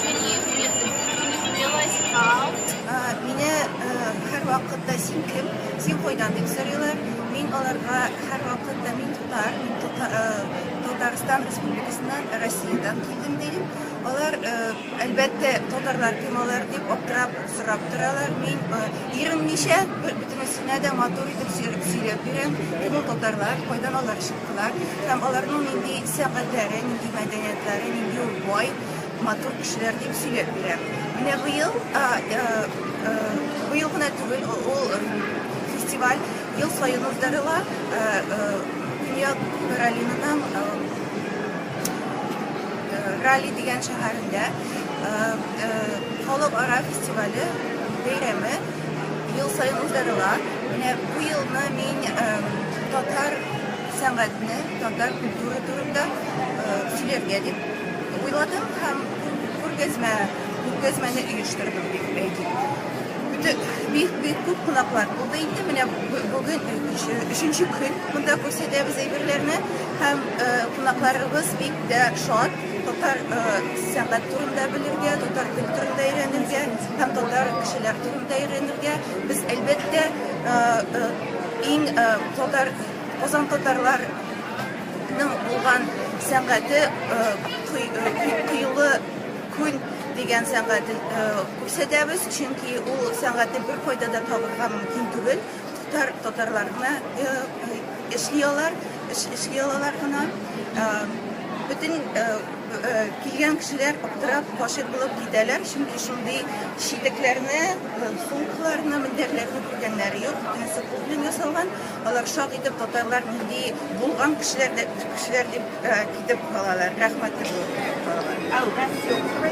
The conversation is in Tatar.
When you realize how Мине һәрвакытта "Син кем, син кайдан?" дип сорыйлар. Мин аларга һәрвакытта: "Мин татар, мин Татарстан Республикасыннан, Россиядән килдем", – дим. Алар, әлбәттә, "Татарлар кем алар?" дип аптырап сорап торалар. Мин иренмичә бөтенесенә дә матур итеп сөйләп бирәм, кем ул татарлар, кайдан алар чыктылар һәм аларның нинди сәнгатьләре, нинди мәдәниятләре, нинди ул бай, матур кешеләр дип сөйләп бирәм. Менә быел, быел гына түгел, ул фестиваль ел саен уздырыла. Көньяк Каролинаның Рали дигән шәһәрендә халыкара фестивале, бәйрәме ел саен уздырыла. Менә бу елны мин татар сәнгатьне, татар культура турында сөйләргә дип уйладым һәм күргәзмәне оештырдым дип әйтик. Бөтен бик бик күп кунаклар булды инде. Менә бүген өченче көн монда күрсәтәбез әйберләрне һәм кунакларыбыз бик тә шат татар сәнгать турында белергә, татар тел турында өйрәнергә һәм татар кешеләр турында өйрәнергә. Без, әлбәттә, иң татар Казан татарларның булган сәнгате, коелы күн дигән сәнгатен күрсәтәбез, чөнки ул сәнгатьне беркайда да табырга мөмкин түгел. Татарлар гына эшли алар, эшли алалар гына. Бөтен килгән кешеләр аптырап, гашыйк булып китәләр, чөнки шундый читекләрне, сумкаларны, мендәрләрне күргәннәре юк, бөтенесе кул белән ясалган. Алар шак итеп, татарлар нинди булган кешеләр, кешеләр дип китеп калалар, рәхмәтле булып китеп калалар. Oh, that's so great.